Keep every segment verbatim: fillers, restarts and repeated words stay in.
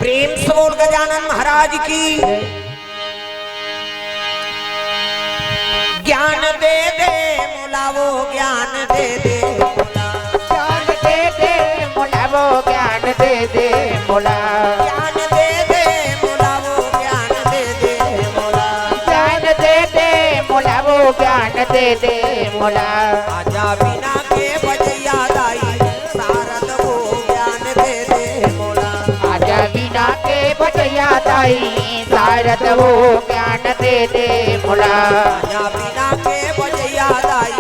प्रेम से बोल गजानन महाराज की। ज्ञान दे दे मोला वो, ज्ञान दे दे मोला। ज्ञान दे दे मोला वो, ज्ञान दे दे मोला। ज्ञान दे दे मोला वो, ज्ञान दे दे मोला। ज्ञान दे दे मोला वो, ज्ञान दे दे मोला। आजा वीणा के बजैया दाई, शारद वो ज्ञान दे दे मोला। आजा वीणा के बजैया दाई, शारद वो ज्ञान दे दे मोला। आजा वीणा के बजैया दाई,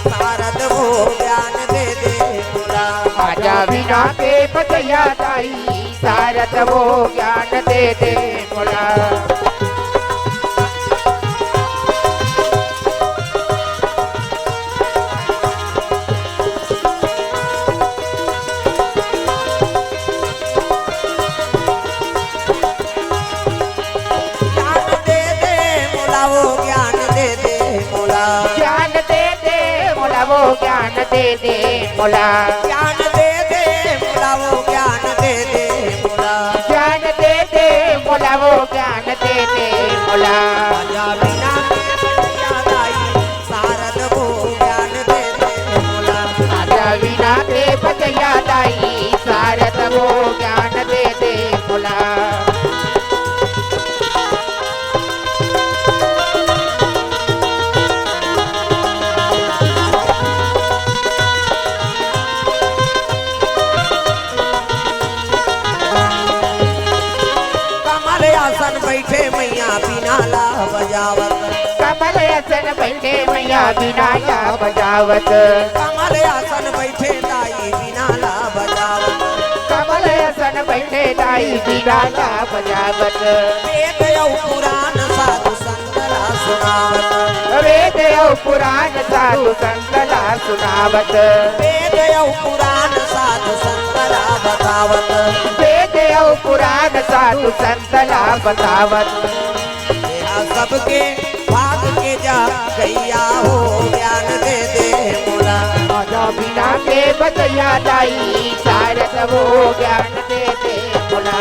शारद वो ज्ञान दे दे मोला। आजा वीणा के बजैया दाई, शारद वो ज्ञान दे दे मोला। ज्ञान दे दे मोला वो, ज्ञान दे दे मोला। ज्ञान दे दे मोला वो, ज्ञान दे दे मोला। ज्ञान दे दे मोला वो, ज्ञान दे दे मोला। ज्ञान दे दे मोला वो, ज्ञान दे दे मोला। आजा वीणा के बजैया दाई, शारद वो ज्ञान दे दे मोला। आजा वीणा के बजैया दाई, शारद वो ज्ञान दे दे मोला। कमल आसन बैठे मैया बीना ला बजावत। कमल आसन बैठे मैया बीना ला बजावत। कमल आसन बैठे दाई बीना ला बजावत। कमल आसन बैठे दाई बीना ला बजावत। वेद अउ पुराण साधु संत ला सुनावत। वेद अउ पुराण साधु संत ला सुनावत। वेद अउ पुराण साधु संत ला बतावत। वेद अउ पुराण साधु संत ला बतावत। तेहा सबके भाग के जा गैया हो, ज्ञान दे दे मोला। आजा बीना के बजैया दाई, शारद वो ज्ञान दे दे मोला।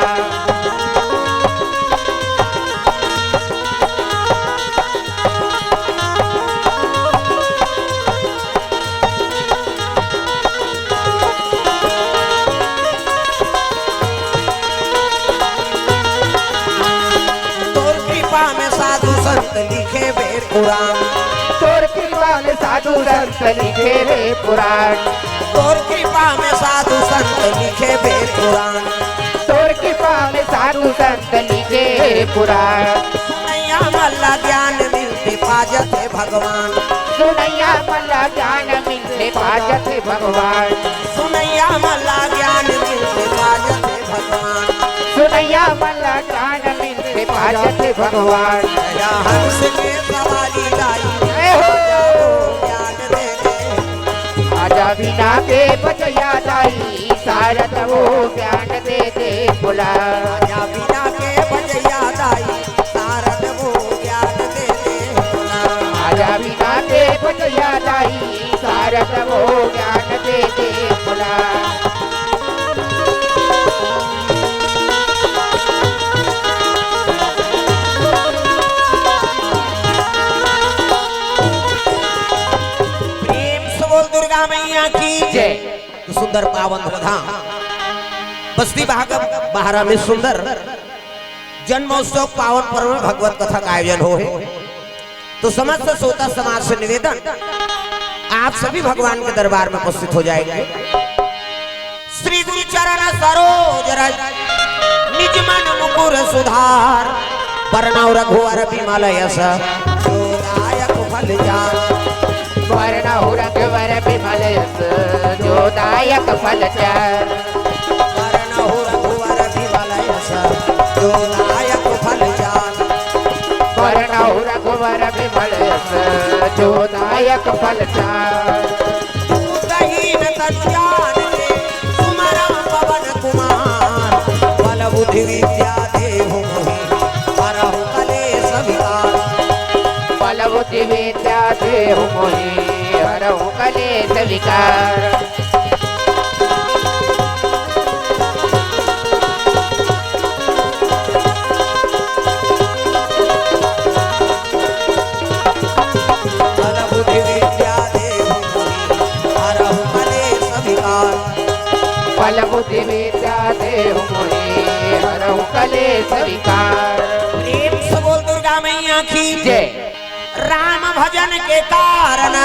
तोर कृपा में साधु संत लिखे वेद पुराण। तोर कृपा में साधु संत लिखे वेद पुराण। तोर कृपा में साधु संत लिखे वेद पुराण। तोर कृपा में साधु संत लिखे वेद पुराण। सुनैया मन ला ज्ञान मिलथे पाजथे भगवान। सुनैया मन ला ज्ञान मिलथे पाजथे भगवान। सुनैया मन ला ज्ञान मिलथे पाजथे भगवान। सुनैया मन ला ज्ञान मिलथे पाजथे भगवान। या हंस के सवारी दाई, जय हो। ज्ञान दे दे। आजा बीना के बजैया दाई, शारद वो ज्ञान दे दे मोला। आजा बीना के बजैया दाई, शारद वो ज्ञान दे दे मोला। आजा बीना के बजैया दाई, शारद वो ज्ञान दे दे मोला। प्रेम से बोल दुर्गा मैया की जय। तो सुंदर पावन धूमधाम बस्ती बहारा में सुंदर जन्मोत्सव पावन पर्व में भगवत कथा का आयोजन होहे। तो समस्त श्रोता समाज से निवेदन, आप सभी भगवान के दरबार में उपस्थित हो जाएंगे। श्री गुरु चरण सरोज रज, निज मन मुकुर सुधार। बरनउँ रघुवर बिमल यस, जो दायक फल चार। बरनउँ रघुवर बिमल यस, जो दायक फल चार। बरनउँ रघुवर बिमल यस, जो दायक फल चार। बरनउँ रघुवर बिमल यस, जो दायक फल चार। भूतहीन तनु जान के सुमरउँ पवन कुमार। बल बुद्धि विद्या देहु मोहि हरहु कलेस विकार। बल बुद्धि विद्या देहु मोहि हरहु कलेस विकार। स्वीकार। प्रेम से बोल दुर्गा मैया की जय। राम भजन के कारण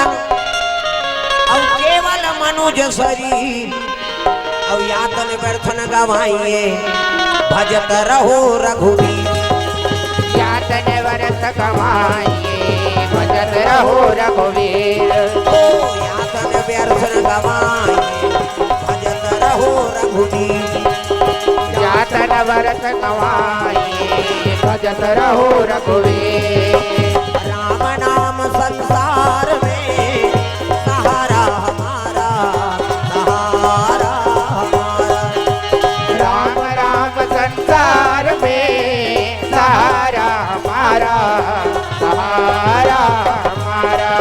अउ केवल मनुज शरीर, अउ या तन व्यर्थ न गवाइए, भजत रहो रघुवीर। या तन व्यर्थ गवाइए, भजत रहो रघुवीर। ओ या तन व्यर्थ न गवाइए, भजत रहो रघुवीर। या तन व्यर्थ गवाइए, भजत रहो रघुवीर। राम नाम संसार में सहारा हमारा, सहारा हमारा। राम राम संसार में सहारा हमारा, सहारा हमारा।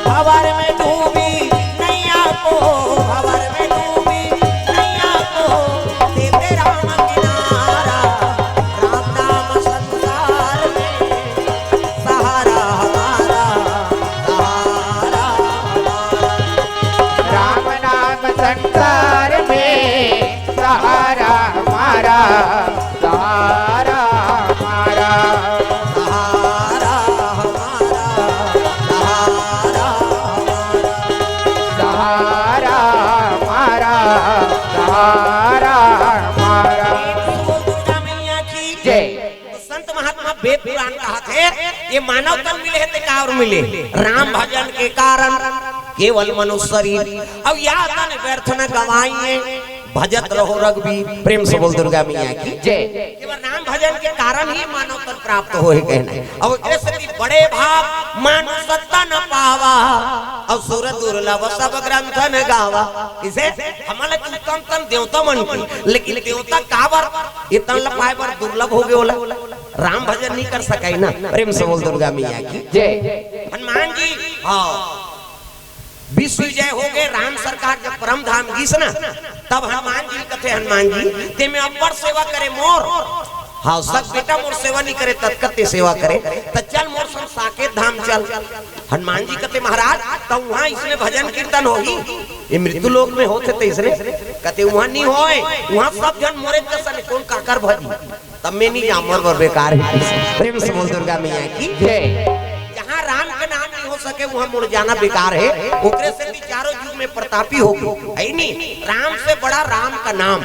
भंवर में डूबी नैया को, भंवर में डूबी नैया को, दे दे राम किनारा। राम नाम संसार में सहारा हमारा, सहारा हमारा। राम नाम संसार में सहारा हमारा, सहारा हमारा। सहारा हमारा, सहारा हमारा। सहारा हमारा, सहारा हमारा। दुर्गा मैया की जय। तो संत महात्मा वेद पुराण कहत हे, ये मानव तन मिले हे ते का अउ मिले? राम भजन के कारण केवल मनुष्य शरीर, अउ या तन व्यर्थ न गवाइए, भजत रहो रघुवीर। प्रेम से बोल दुर्गा मैया की जय। केवल राम भजन के कारण ही मानव तन प्राप्त होय हे कहना हे। अउ एकरे से भी बड़े भाग मानुष तन पावा, अउ सुर दुर्लभ सब ग्रंथ न गावा। इसे हमला उत्तम तन देवता मन की, लेकिन देवता काबर ए तन ल पाए बर दुर्लभ हो गे ओला? राम भजन नहीं कर सके ना। प्रेम से बोल दुर्गा मैया की जय। हनुमान जी, हाँ, विश्व विजय हो गे, राम सरकार जब परम धाम गिस ना, तब हनुमान जी कथे, हनुमान जी, ते में अब्बड़ सेवा करे मोर, हाँ, सब बेटा मोर सेवा नहीं करे, ततका ते सेवा करे, त चल मोर संग साकेत धाम चल। हनुमान जी कथे, महाराज, त उहाँ इसने भजन कीर्तन होही, ये मृत्यु लोक में होथे त इसने कथे, उहाँ नहीं होय, उहाँ सब झन मोरे जसन, कोन काकर भजी। तब मैं नहीं जाऊं, मोर बर बेकार हे। प्रेम से बोल दुर्गा मैया की जय। जहाँ राम के नाम नहीं हो सके, वहाँ मोर जाना बेकार हे। ओकरे से भी चारों युग में प्रतापी हो गे, हे नी? राम से बड़ा राम का नाम।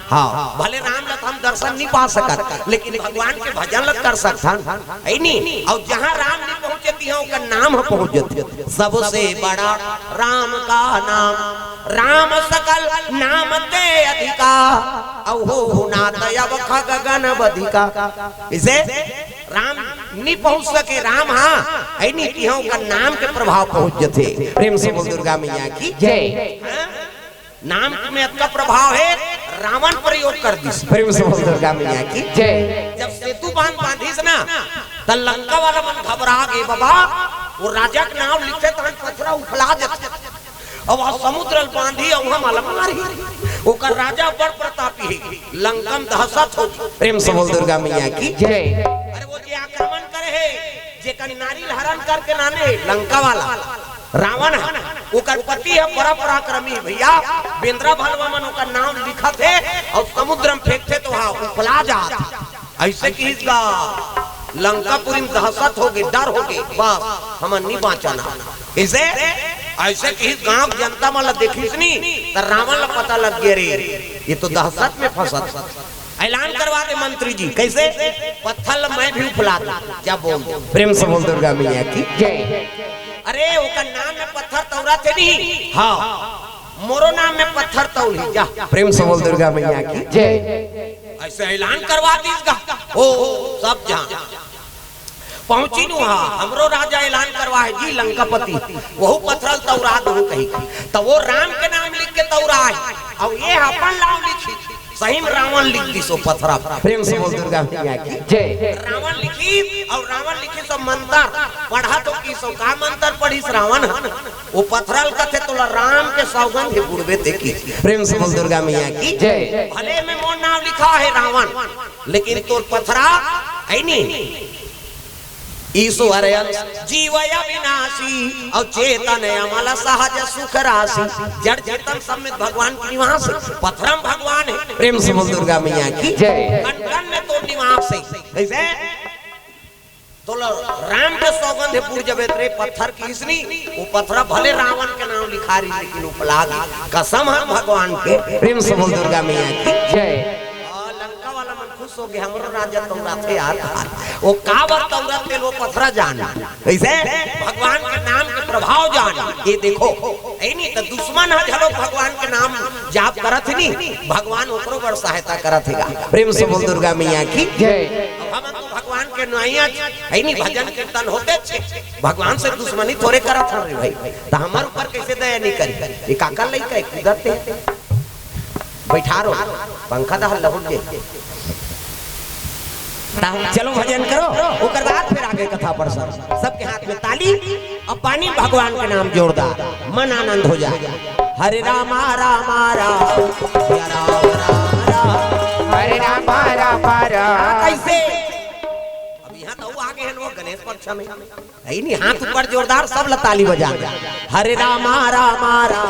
हाँ, भले राम ला हम दर्शन नहीं पा सकत, लेकिन भगवान के भजन ला कर सकथन, हे नी? अउ जहाँ राम नहीं पहुँचे, तिहाँ ओकर नाम ह पहुँच जथे। सबसे बड़ा राम का नाम, राम सकल नाम ते अधिका, अउ होहु नाथ अवखा गगन बधिका। इसे राम नहीं पहुँच सके, राम हाँ, हे नी? तिहाँ ओकर नाम के प्रभाव पहुँच जथे। प्रेम से बोल दुर्गा मैया की जय। हाँ? नाम में अतका प्रभाव हे, रावण प्रयोग कर दिस। प्रेम से बोल दुर्गा मैया की जय। जब सेतु बांध बांधिस ना, त लंका वाला मन घबरा गे, बाबा, वो राजा के नाम लिखे तहन पथरा उफला जथे। अब वहाँ समुद्र ल बांधी, अउ वहाँ माला मारी। ओकर राजा बड़ प्रतापी हे, लंका में दहशत हो गे। प्रेम से बोल दुर्गा मैया की जय। अरे वो जे आक्रमण करे हे, जेकर नारी ल हरण करके लाने हे, लंका वाला रावण ह, ओकर पति ह बड़ा पराक्रमी भैया, बेंदरा भलवा मन ओकर नाम लिखत हे अउ समुद्र में फेंकथे त वहाँ उफला जात। अइसे किहिस गा, लंकापुरी में दहशत हो गे, डर हो गे, बस हमन नहीं बाँचन। कइसे? अइसे किहिस, गाँव के जनता मन ला देखिस नी, त रावण ला पता लग गे, रे, ये तो दहशत में फंसत। ऐलान करवा दे मंत्री जी, कइसे? पत्थर ल मैं भी उफला दूं, जा बोल दे। प्रेम से बोल दुर्गा मैया की जय। अरे, ओकर नाम में पत्थर तौरा थे नहीं? हाँ, मोरो नाम में पत्थर तौल ही, जा। प्रेम से बोल दुर्गा मैया की जय। अइसे ऐलान करवा दिस गा। ओ, सब जान पहुंची नु हा, हमरो राजा ऐलान करवा हे जी लंकापति, वहू पत्थर ल तौरा दू कही। त वो राम के नाम लिख के तौरा हे, अउ ये अपन नाम लिखी। सही में रावण लिख दिस ओ पथरा। प्रेम से बोल दुर्गा मैया की जय। रावण लिखी, अउ रावण लिखी सब मंत्र पढ़ा तो की सो का मंत्र पढ़िस रावण ह? ओ पथरा ल कथे तोला राम के सौगंध हे बुड़बे ते की। प्रेम से बोल दुर्गा मैया की जय। भले में मोर नाम लिखा हे रावण, लेकिन तोर पथरा हे नी। ईश्वर अंश जीव अविनाशी, अउ चेतन अमल सहज सुख राशि। जड़ चेतन सब में भगवान के निवास, पथरा म भगवान हे। प्रेम से बोल दुर्गा मैया की जय। कण कण में तोर निवास। नाम से। कैसे? तोला राम के सौगंध हे, पूर जबे तरे पत्थर किहिस नी, वो पत्थरा भले रावण के नाम लिखा रही, लेकिन उपलाग कसम हे भगवान के। प्रेम से बोल दुर्गा मैया की। जय। आ, लंका वाला मन खुश हो गए, हमरो राजा तौराथे यार। वो काबर तौराथे, वो पत्थरा जान। कैसे? भगवान के नाम के प्रभाव जान। ये देखो, हे नी, त दुश्मन ह घलो भगवान के नाम जाप करत हे नी, भगवान ओकरो बर सहायता करत हे गा। प्रेम से बोल दुर्गा मैया की। जय। अब हमन तो भगवान के नैया हे नी, भजन कीर्तन होते छे, भगवान से दुश्मनी थोरे करत हन रे भाई, त हमर ऊपर कैसे दया नहीं करी? ये काकर लइका हे, कूदत हे। बैठा रो, पंखा दहल लहुट के। ता-, चलो भजन करो, ओकर बाद फिर आगे कथा प्रसंग। सबके हाथ में ताली, अब पानी भगवान का नाम जोरदार, मन आनंद हो जाए। हरे रामा रामा राम, या राम राम राम। हरे रामा रामा राम। हाँ, कैसे? अब यहाँ तो वो आगे हैं, वो गणेश पक्ष में। हे नी, हाथ ऊपर जोरदार, सब ला ताली बजा। हरे रामा रामा राम,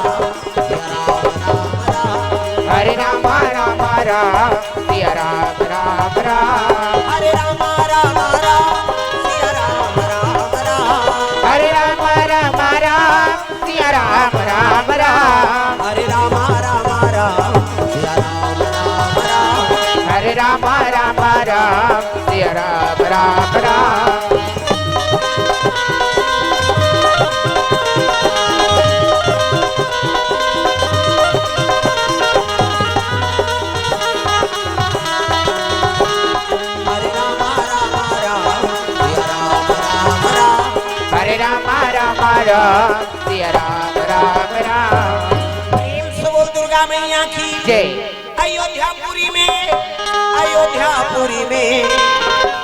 हरे रामा रामा राम, सिया राम राम राम। हरे रामा रामा राम, सिया राम राम राम। हरे रामा रामा राम, सिया राम राम राम। हरे रामा रामा राम, सिया राम राम राम। हरे रामा रामा राम, सिया राम राम राम। हरे रामा रामा राम, सिया राम राम राम। हरे रामा रामा राम, सिया राम राम राम। प्रेम से बोल दुर्गा मैया की। जय। अयोध्यापुरी में, अयोध्यापुरी में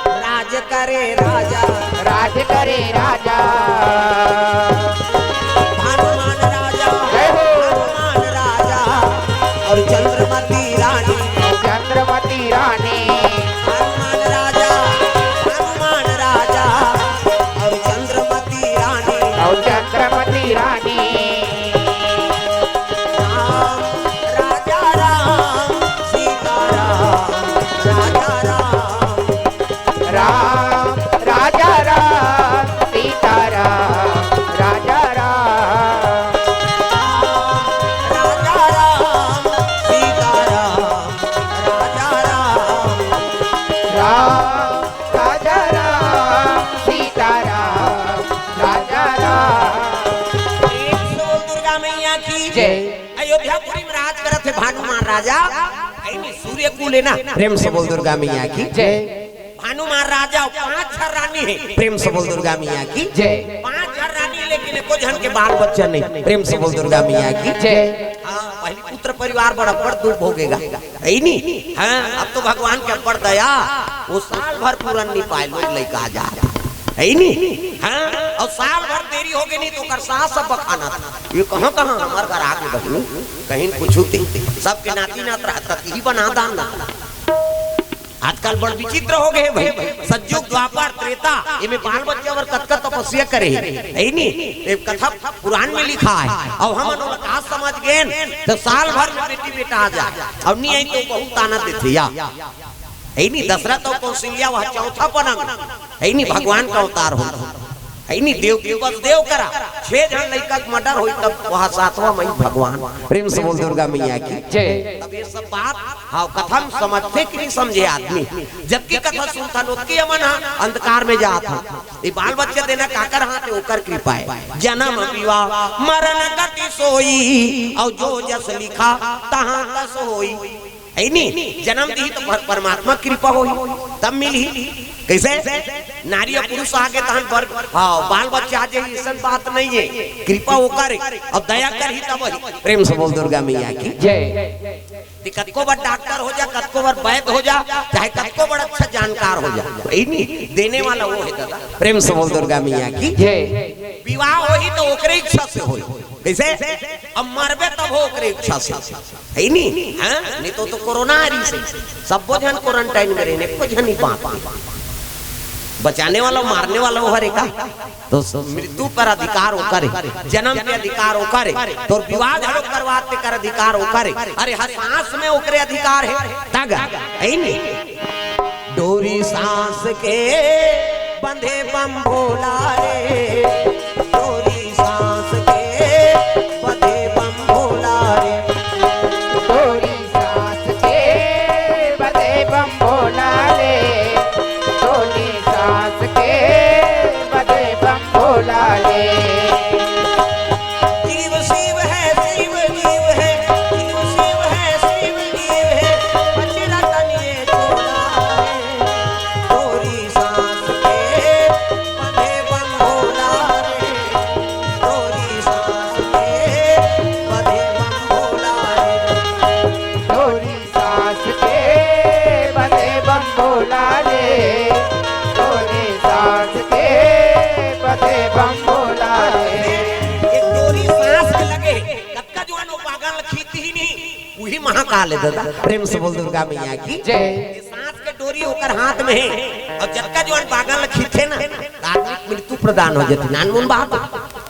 राज करे राजा। राज करे राजा। हनुमान राजा, जय हो। हनुमान राजा और चंद्रमती रानी। चंद्रमती रानी। हनुमान राजा, हनुमान राजा और चंद्रमती रानी। और चंद्रमती रानी। राम, राजा राम, सीता राम, राजा राम। राम, राजा राम, सीता राम, राजा राम। राम, राजा राम, सीता राम, राजा राम। राम, राजा राम, सीता राम, राजा राम। प्रेम से बोल दुर्गा मैया की जय। अयोध्यापुरी में राज करत हे भानुमान राजा। हे नी, सूर्य कुल हे ना। प्रेम से बोल दुर्गा मैया की जय। भानुमान राजा, पांच झन रानी हे। प्रेम से बोल दुर्गा मैया की जय। पांच झन रानी, लेकिन एको झन के बाल बच्चा नहीं। प्रेम से बोल दुर्गा मैया की जय। हाँ, पहली पुत्र परिवार बड़ा बड़ दुख भोगेगा। हे नी? हाँ, अब तो भगवान के अब्बड़ दया, वो साल भर पूरन नहीं पाए, लोग लइका आ जात। हे नी? हाँ, अउ साल भर देरी हो गई नहीं तो ओकर सास सब बखानत। ये कहाँ कहाँ हमर घर आ गए बहिनी, कहीं कुछ होती, सबके नाती नात रहता, ही बना दान ना। आजकल बड़ विचित्र हो गए भाई, सतयुग द्वापर त्रेता, एमे बाल बच्चा बर कतका तपस्या करे हे, हे नी? ए कथा पुराण में लिखा हे। अब हमन ओला का समझ गेन, तो साल भर में बेटी बेटा आ जाए, अब नहीं आई तो बहुत ताना देथे या। हे नी, दशरथ अउ कौशल्या वह चौथा पलंग, हे नी, भगवान का अवतार हो, हे नी, देवकी वसुदेव करा, छह झन लइका के मर्डर होई, तब वह सातवां मई भगवान। प्रेम से बोल दुर्गा मैया की जय। तब ये सब बात, हाँ, कथा में समझथे कि नहीं समझे आदमी, जबकि कथा सुनथन ओतकी हमन हा अंधकार में जात हा। ये बाल बच्चा देना काकर हाथ हे, ओकर कृपा हे। जन्म विवाह मरण गति सोई, अउ जो जस लिखा तहाँ तस होई। हे नी, जन्म दिही तो पर-, परमात्मा कृपा होही, तब मिलही। कैसे? नारी अउ पुरुष आगे तहन बर, हाँ, बाल बच्चा आ जाही, अइसन बात नहीं हे। कृपा ओकर हे, अब दया करही तब होही। प्रेम से बोल दुर्गा मैया की जय। ते कतको बड़ डॉक्टर हो जा, कतको बड़ वैद हो जा, चाहे कतको बड़ अच्छा जानकार हो जा, हे नी, देने वाला वो हे दादा। प्रेम से बोल दुर्गा मैया की जय। विवाह होही तो ओकरे इच्छा से होही। कैसे? अब मरबे तब हो ओकरे इच्छा से, हे नी? हाँ? नहीं तो, तो कोरोना आ रही से, सबो झन क्वारंटाइन में रहे, एको झन नहीं बाँच पाए। बचाने वाला, मारने वाला वो हरे का? तो मृत्यु पर अधिकार ओकर हे, जन्म पे अधिकार ओकर हे, तोर विवाह घलो करवाते कर अधिकार ओकर हे। अरे हर सांस में ओकरे अधिकार हे, तग हे नी। डोरी सांस के बंधे बम भोला रे, तोरी सांस के बंधे बम भोला रे, तोरी सांस के बंधे बम भोला रे, तोरी सांस के बंधे बम भोला रे। जीव शिव है, शिव जीव है, जीव शिव है, शिव जीव है, बजरंग ये चोला है। तोरी सांस के बंधे बम भोला रे, तोरी सांस के बंधे बम भोला रे, तोरी सांस के बंधे बम भोला रे, तोरी सांस के बंधे बम भोला रे। ये डोरी सांस के लगे, कतका जुआन वो पागल खींच ही नहीं, वही महाकाल है दादा। प्रेम से बोल दुर्गा मैया की जय। ये सांस के डोरी ओकर हाथ में है, और जतका जुआन पागल खींचे ना, आदमी के मृत्यु प्रदान हो जाती। नानमुन बात,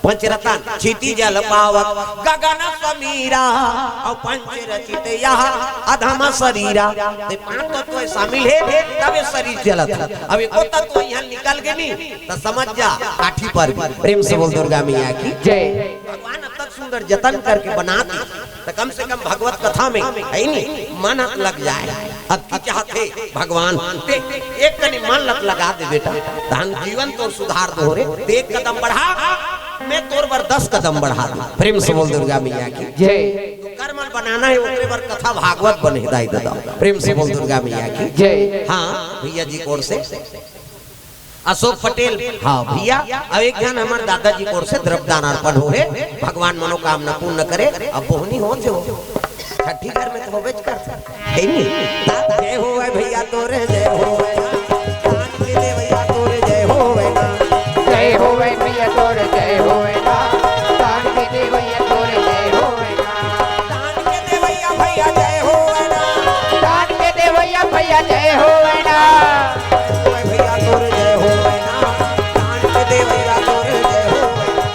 पंचरतन, क्षिति जल पावक, गगन समीरा, और पंच रचित यह अधम शरीरा। ते पांच तत्व शामिल है, तब ये शरीर चलत है। अब एको तत्व यहाँ निकल के नहीं, तो समझ जा, काठी पर भी। प्रेम से बोल दुर्गा मैया की जय। भगवान अतक सुंदर जतन करके बना दी, तो कम से कम भगवत कथा में है नहीं, मन लग जाए। अब की चाहते भगवान, ते एक कनी मन लत लगा दे बेटा, धन जीवन तोर सुधार दो रे। ते एक कदम बढ़ा, मैं तोर बर दस कदम बढ़ा दूं। प्रेम से बोल दुर्गा मैया की जय। तो कर्म बनाना है, ओकरे बर कथा भागवत बने, दाई दादा। प्रेम से बोल दुर्गा मैया की जय। हाँ भैया जी की ओर से अशोक पटेल, हाँ भैया, अब एक जन हमारे दादाजी की ओर से द्रव्य दान अर्पण हो है, भगवान मनोकामना पूर्ण करे। अब बोहनी हो थे हो, छठी घर में तो होबेच कर है नहीं। जय हो भैया तोरे, जय हो भैया, दान के दे भैया तोरे, जय हो भैया। जय हो भैया तोरे, जय हो भैया, दान के दे भैया तोरे, जय हो भैया। दान के दे भैया, भैया जय हो भैया। दान के दे भैया, भैया जय हो भैया। जय हो भैया तोरे, जय हो भैया। दान के दे भैया तोरे, जय हो भैया।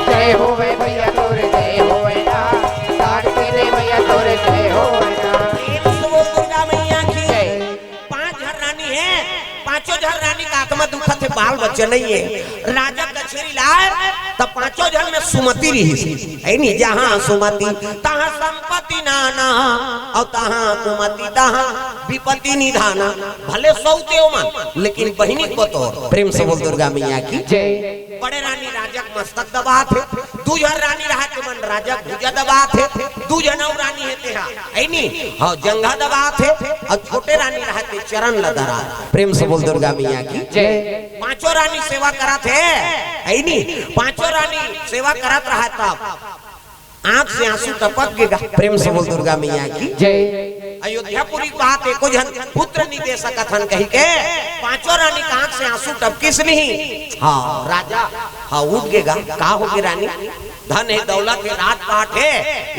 जय हो भैया, भैया तोरे, जय हो भैया। दान के दे भैया तोरे, जय हो भैया। प्रेम से बोल दुर्गा मैया की जय। पांच झन रानी है, पांचों झन रानी का आत्मा दुखत है, बाल बच्चा नहीं है। राजा कचेरी लाए, तब पांचों झन में सुमति रही, है नहीं, जहां सुमति तहां संपत्ति नाना, और तहां कुमति तहां विपत्ति निधाना। भले सौते हो मन, लेकिन बहिनी को तो। प्रेम से बोल दुर्गा मैया की जय। बड़े रानी राजा के मस्तक दबात हे, दू झन रानी रहा के मन राजा के भुजा दबात हे, दू झन अउ रानी हे तेहा, है नी? हाँ, जंघा दबात हे, अउ छोटे रानी रहा के चरण ल दरात। प्रेम से बोल दुर्गा मैया की जय। पांचों रानी सेवा करत हे, है नी? पांचों रानी सेवा करत रहा तब आंख से आंसू टपक गे गा। प्रेम से बोल दुर्गा मैया की जय। अयोध्यापुरी बात एको झन पुत्र नहीं दे सकत हन कही के पांचों रानी का आंख से आंसू टपकिस नहीं। हाँ, राजा, हाँ, उठ गे गा। का हो गे रानी? धन हे, दौलत हे, राजपाट हे,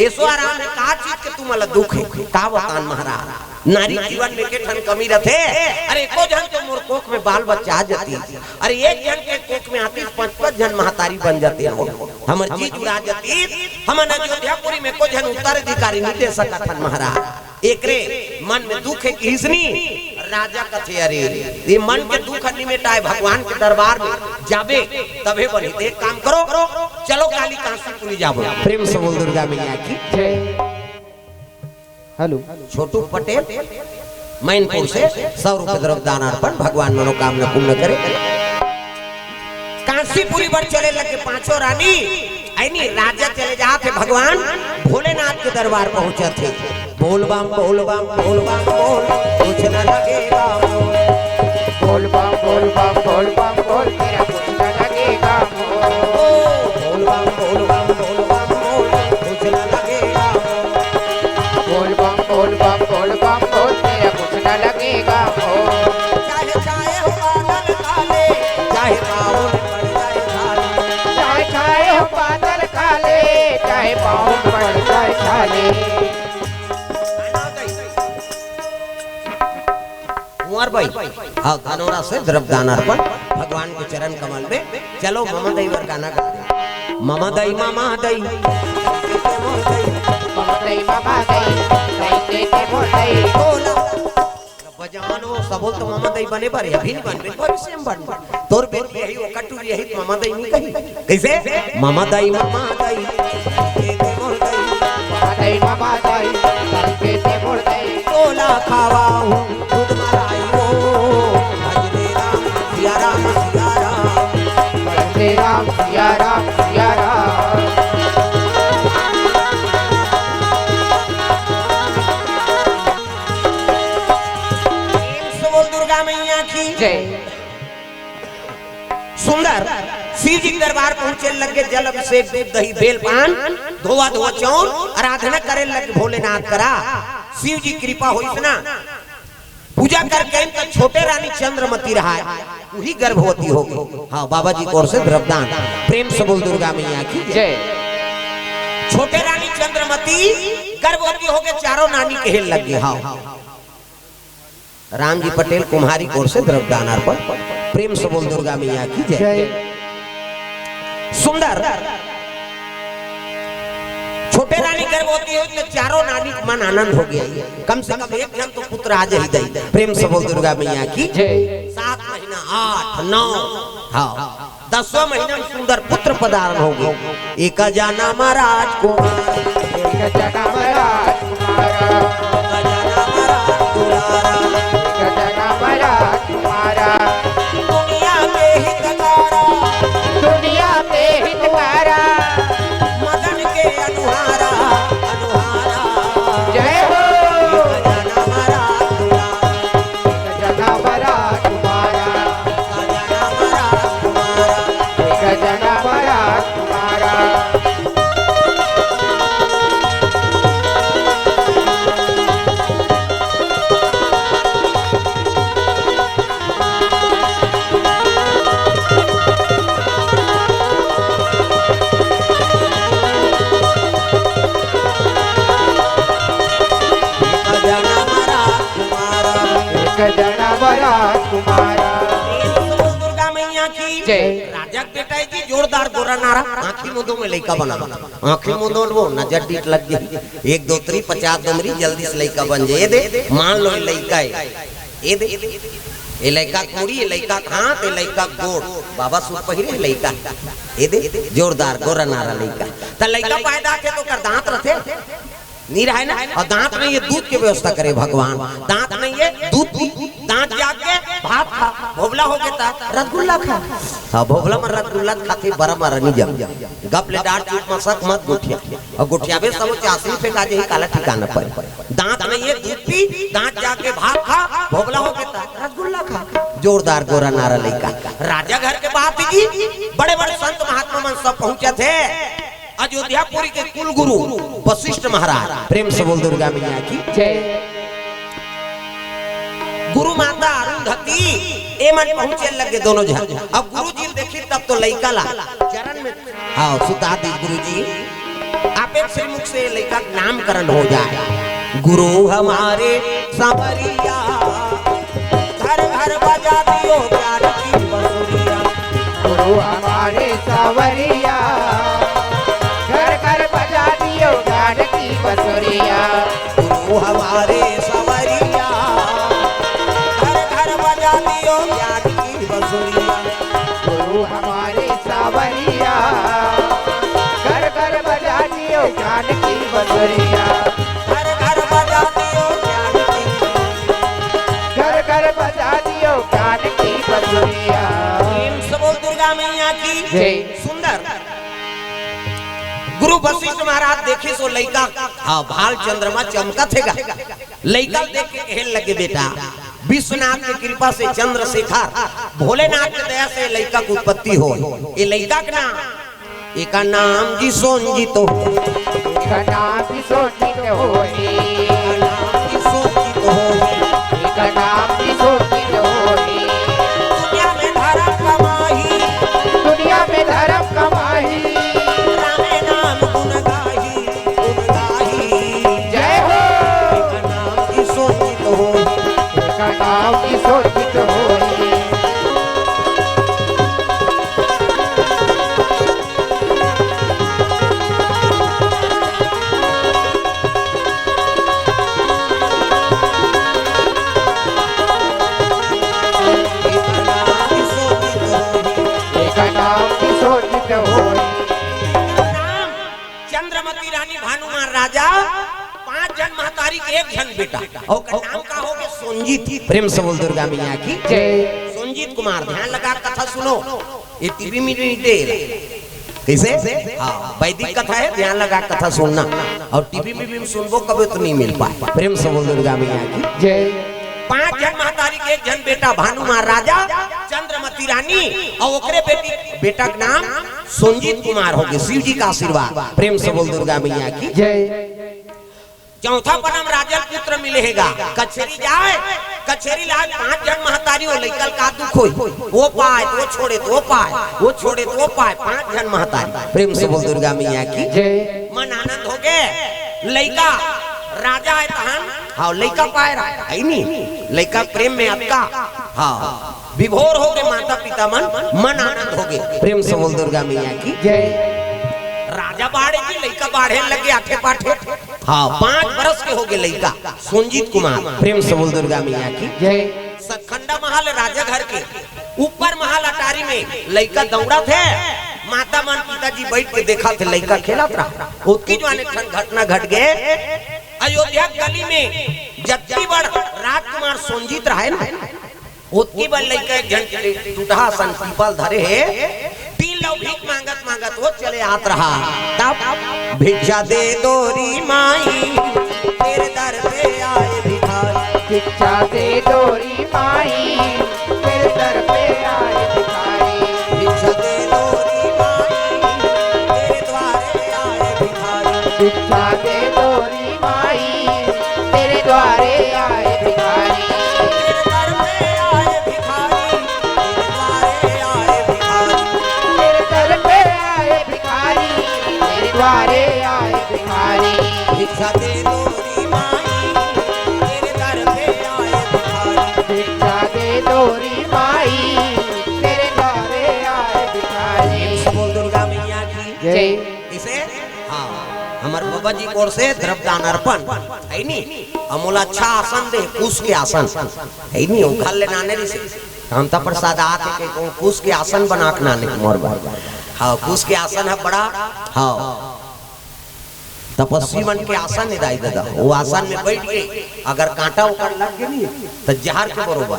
ऐसो आराम हे, का चीज के तुमला दुख हे? का बतान महाराज, नारी जीवन में के ठन कमी रथे। अरे एको झन तो मोर कोख में बाल बच्चा आ जाती, अरे एक झन के कोख में आती, पांच पांच झन महतारी बन जाती हो। हमर जी जुड़ा जाती, हमन अयोध्यापुरी में को झन उत्तराधिकारी नहीं दे सकत हन महाराज। एकरे मन में दुख हे किहिस नी, राजा कथे, अरे ये मन के दुख निमेटाए भगवान के दरबार में जाबे तभे बनी। तो एक काम करो, चलो काली कांसीपुरी जाबो। प्रेम से बोल दुर्गा मैया की जय। हेलो। छोटू पटेल मैनपुर से सौ रुपए द्रव्य दान अर्पण, भगवान मनोकामना पूर्ण करे। कांसीपुरी बर चले लगे पांचों रानी, ऐनी राजा चले जात हे, भगवान भोलेनाथ के दरबार पहुंचत हे। बोल बम बोल बम बोल बम बोल, कुछ न लगेगा मोल। बोल बम बोल बम बोल बम बोल, तेरा कुछ न लगेगा मोल। ओ, बोल बम बोल बम बोल बम बोल, कुछ न लगेगा मोल। बोल बम बोल बम बोल बम बोल, तेरा कुछ न लगेगा मोल। चाहे छाए हो बादल काले, चाहे पावन पड़ जाए छाले। चाहे छाए हो बादल काले, चाहे पावन पड़ जाए छाले। कुंवर भाई, आओ, धनोरा से द्रव्य दान अर्पण भगवान के चरण कमल में। चलो, ममा दई बर गाना गा दे। ममा दई, ममा दई। ममा दई, ममा दई, दई दे दे मोर दई। बोला। जवान हो, सबो तो ममा दई बने बर हे, अभी नहीं बनबे, भविष्य में बनबे। तोर बेटी यही, वो कटुरी यही, ममा दई नहीं कही। कैसे? ममा दई, ममा दई, ए दे मोर दई। ममा दई, ममा दई, ए दे मोर दई। तोला खावा हूँ, दूध मलाई हो। भज रे राम, सिया राम, सिया राम। भज रे राम, सिया राम, सिया राम। प्रेम से बोल दुर्गा मैया की जय। सुंदर शिव जी के दरबार पहुंचे लगे, जल अभिषेक, दूध, दही, बेल, पान, धोवा धोवा चाउर, आराधना करे लगे भोलेनाथ करा। शिव जी कृपा होइस ना, पूजा करके आइन त छोटे रानी चंद्रमती रहा है, वही गर्भवती हो गई। हाँ, बाबा जी की ओर से द्रव्यदान। प्रेम से बोल दुर्गा मैया की जय। जय। छोटे रानी चंद्रमती गर्भवती हो गई, चारों नानी कहे लग गई। हाँ, राम जी पटेल कुम्हारी की ओर से द्रव्यदान अर्पण। प्रेम से बोल दुर्गा मैया की जय। जय। सुंदर छोटे रानी गर्भवती हो तो चारों नानी के मन आनंद हो गया। कम से कम एक जन तो पुत्र आ जाई दई। प्रेम से बोल दुर्गा मैया की जय। सात महीना, आठ, नौ, हाँ, दसवां महीना में सुंदर पुत्र पदारन हो गए। एक जनम राजकुमार, एक जनम राजकुमार, एक जनम राजकुमार, एक जनम राजकुमार। दुनिया के हितकारा, दुनिया के हितकारा, मदन के अनुहारा, अनुहारा। जय हो। एक जनम राजकुमार, एक जनम राजकुमार, एक जनम राजकुमार, एक जनम राजकुमार। एक जनम राजकुमार। एक जनम राजकुमार। प्रेम से बोल दुर्गा मैया की जय। राजा के बेटा है जी, जोरदार गोरा नारा, आँखी मुंदो में लइका बना। आँखी मुंदो वो नजर डीठ लग गई। एक दो त्री पचास दो मरी, जल्दी से लइका बन जाए। ये दे, मान लो ये लइका है। ये दे, ये लइका के मुड़ी, ये लइका के हाथ, ये लइका के गोड़। बाबा सूट पहिरे लइका। ये दे, जोरदार गोरा नारा लइका। त लइका पैदा के तो कर दांत रथे। नी रहे ना, अउ दांत नहीं है, दूध के व्यवस्था करे भगवान। दांत नहीं है, दूध पी, दांत जाग के भात खा, भोभला हो गया त रसगुल्ला खा। हाँ, भोभला में रसगुल्ला खाथे, बरा मारा नहीं जम। गप ले डार चुप मसक मत गोठिया। अउ गोठियाबे सब चासनी फेंका जाही, काला ठिकाना पर। दांत नहीं है, दूध पी, दांत जाग के भात खा, भोभला हो गया त रसगुल्ला खा। जोरदार गोरा नारा लइका। राजा घर के बात जी, बड़े बड़े संत महात्मा मन सब पहुंचथे। अयोध्यापुरी के कुल गुरु वशिष्ठ महाराज। प्रेम से बोल दुर्गा मैया की जय। गुरु माता अरुंधति, ए मन पहुंचे लगे दोनों झन। अब गुरु जी देखी तब तो लइका ला चरण में, हाँ, सुता दी गुरु जी। आप एक श्रीमुख से लइका का नामकरण हो जाए। गुरु हमारे सांवरिया, घर घर बजा दियो ज्ञान की बसुरिया। गुरु हमारे सांवरिया, घर घर बजा दियो ज्ञान की बसुरिया। गुरु हमारे सांवरिया, घर घर बजा दियो ज्ञान की बसुरिया। गुरु हमारे सांवरिया, घर घर बजा दियो ज्ञान की बसुरिया। घर घर बजा दियो ज्ञान की, घर घर बजा दियो ज्ञान की बसुरिया। प्रेम से बोल दुर्गा मैया की जय। सुंदर गुरु वशिष्ठ महाराज देखिस ओ लइका, हाँ, भाल चंद्रमा चमकत हे गा। लइका देख के कहे लगे, बेटा, विश्वनाथ के कृपा से चंद्रशेखर, भोलेनाथ के दया से लइका के उत्पत्ति हो। ये लइका के नाम, एका नाम जी सोंजित हो। एका नाम जी सोंजित हो। एका नाम जी सोंजित हो। एका नाम जी सोंजित हो। दुनिया में धर्म कमाही। दुनिया में धर्म कमाही। रामे नाम गुण गाही। जय हो। एकर नाम की शोभित होई। एकर नाम की शोभित होई। एक झन बेटा, अउ ओकर नाम का होगे? सोंजित। प्रेम से बोल दुर्गा मैया की जय। सोंजित कुमार, ध्यान लगा कथा सुनो, ये टीवी में नहीं दे। कैसे? हाँ, वैदिक कथा है, ध्यान लगा कथा सुनना। अउ टीवी में भी सुनबो कभी तो नहीं मिल पाए। प्रेम से बोल दुर्गा मैया की जय। पांच झन महतारी के एक झन बेटा भानु महाराजा, चंद्रमती रानी, अउ ओकरे बेटी, बेटा के नाम सोंजित कुमार होगे। शिव जी का आशीर्वाद। प्रेम से बोल दुर्गा मैया की जय। चौथा पनम राजन पुत्र मिले हेगा। कचेरी जाए, कचेरी लाए, पांच झन महतारी हो, लइका ल का दुख होई? वो पाए तो वो छोड़े तो वो पाए, वो छोड़े तो वो पाए, पांच झन महतारी। प्रेम से बोल दुर्गा मैया की जय। मन आनंद होगे। लइका राजा है तहन, हाँ, लइका पाए रहा है नी, लइका प्रेम में अतका, हाँ, विभोर होगे माता पिता मन, मन आनंद होगे। प्रेम से बोल दुर्गा मैया की जय। राजा बाढ़े जी, लइका बाढ़े लगे आठे पाठे। हाँ, पांच बरस के होगे लइका, सोंजित कुमार। प्रेम से बोल दुर्गा मैया की जय। सतखंडा महल राजा घर के, ऊपर महल अटारी में लइका दौड़त हे। माता मन पिताजी बैठ के देखत हे, लइका खेलत रहा। ओतकी जुवार एक ठन घटना घट गे। अयोध्या गली में जतकी बड़ राजकुमार सोंजित रहे ना, ओतकी बड़ लइका एक झन टूटहा असन पीपल धरे हे, तीन लव भीख मांगत मांगत वो चले आत रहा। तब भिक्षा दे दो री माई, तेरे दर पे आए भिखारी। भिक्षा दे दो री माई, तेरे दर पे आए भिखारी। भिक्षा दे दो री माई, तेरे द्वारे आए भिखारी। भिक्षा दे दो री माई, तेरे द्वारे आए भिखारी। तेरे दर पे आए भिखारी, तेरे द्वारे आए भिखारी। तेरे दर पे आए भिखारी, तेरे द्वारे आए भिखारी। भिक्षा दे दो री माई, तेरे दर पे आए भिखारी। भिक्षा दे दो री माई, तेरे द्वारे आए भिखारी। प्रेम से बोल दुर्गा मैया की जय। इसे, हाँ, हमर बाबा जी की ओर से द्रव्य दान अर्पण, है नी? अउ मोला अच्छा आसन दे, कुश के आसन, है नी? वो घर ले नाने रिसे, कांता प्रसाद आत हे के, कुश के आसन बना के नाने मोर बर। हाँ, कुश के आसन है बड़ा, हाँ, तपस्वी मन के आसन हे दाई ददा। वो आसन में बैठ के अगर कांटा ओकर लग गे नी, त जहर के बरोबर।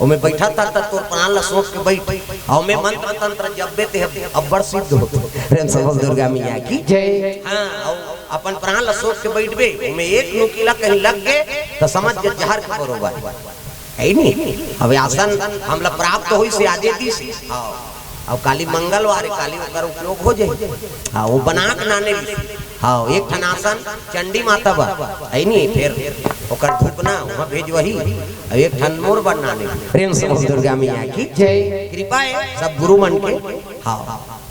ओमे बैठा था, त तोर प्राण ला सोच के बैठ। अउ ओमे मंत्र तंत्र जब्बे ते अब्बड़ सिद्ध होत। प्रेम से बोल दुर्गा मैया की जय। हाँ, अउ अपन प्राण ला सोच के बैठबे, ओमे एक नोकी ला कहीं लग गे, त समझ के जहर के बरोबर। है नी? अब आसन हमला प्राप्त होइस हे आजे दिस। हाँ। अउ काली मंगलवार हे, काली ओकर उपयोग हो जाही। हाँ, वो बना के नाने रिसे। हाँ, एक ठन आसन चंडी माता बर, है नी? फिर ओकर धूपना वहाँ भेजवही, अउ एक ठन मोर बर नाने। प्रेम से बोल दुर्गा मैया की जय। कृपा हे सब गुरु मन के। हाँ।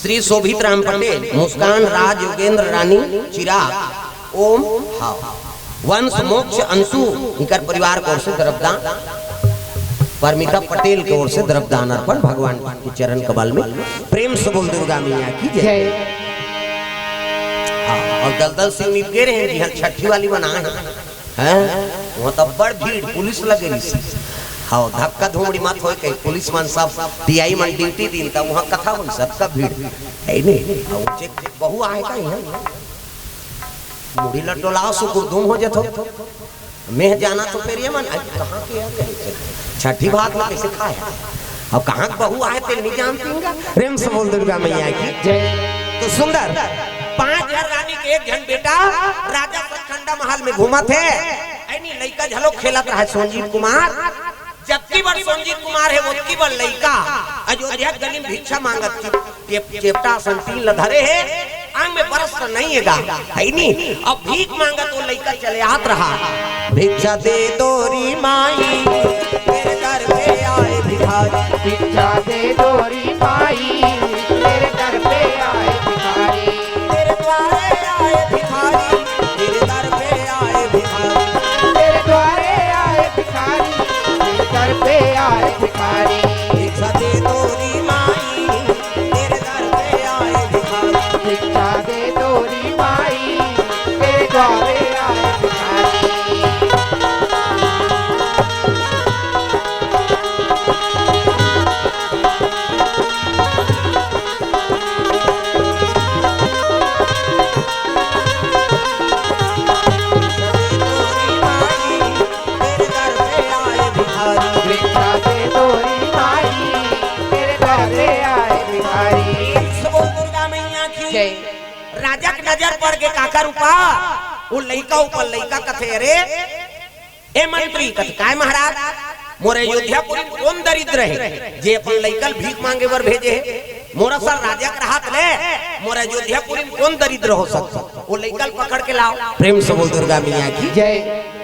श्री शोभित राम पटेल, मुस्कान राज, योगेंद्र रानी, चिराग, ओम, हाँ, वंश मोक्ष अंशु, इनकर परिवार की ओर से द्रव्य दान, परमिता पटेल की ओर से द्रव्य दान अर्पण भगवान के चरण कमल में। प्रेम से बोल दुर्गा मैया की जय। जय। हाँ, अउ दलदल सिंह निपगे रहे हैं जी, हाँ, छठी वाली बनाए हैं। हैं? वहाँ तो बड़ भीड़, पुलिस लगे रहिस। हाँ, धक्का धुमड़ी मत होय कहीं, पुलिस मन सब, टीआई मन ड्यूटी दिन, तब वहाँ कथा होइस, सबका भीड़। है नी? अउ चेक, चेक, बहू आहे का यहाँ? मुड़ी ला डोला, सुकुर दुम हो जथो। मैं जाना तो फिर ये मन, "अरे, कहाँ के आ गए? छठी भात में कैसे खाया?" अब कहाँ के बहू आहे, ते नहीं जानती होंगे। प्रेम से बोल दुर्गा मैया की जय। तो सुंदर, पांच झन रानी के एक झन बेटा राजा सतखंडा महल में घूमत हे। ऐनी लइका झलो खेलत रहे सोंजीत कुमार। जतकी बड़ सोंजीत कुमार हे, ओतकी बड़ लइका अयोध्या गली में भिक्षा मांगत चेप-, चेप-, चेपटा असन तीन ल धरे हे, अंग में बरस त नहीं हे गा, है नी? अब भीख मांगत वो लइका चले आत रहा। भिक्षा दे दो री माई, तेरे दर पे आए भिखारी। भिक्षा दे दो री माई, तेरे दर पे आए भिखारी। तेरे द्वारे आए भिखारी, तेरे दर पे आए भिखारी। तेरे द्वारे आए भिखारी, तेरे दर पे आए भिखारी। भिक्षा दे दो री माई, तेरे दर पे आए भिखारी। भिक्षा दे दो री माई, तेरे द्वारे आए भिखारी। राजा के नजर पड़ गे काकर ऊपर, वो लइका ऊपर। लइका कथे, "अरे ए मंत्री," कथे, "काय महाराज?" "मोर अयोध्यापुरी में कौन दरिद्र हे जे अपन लइका ल भीख मांगे बर भेजे हे? मोर असन राजा के रहत ले मोर अयोध्यापुरी में कौन दरिद्र हो सकथे? वो लइका ल पकड़ के लाव।" प्रेम से बोल दुर्गा मैया की जय।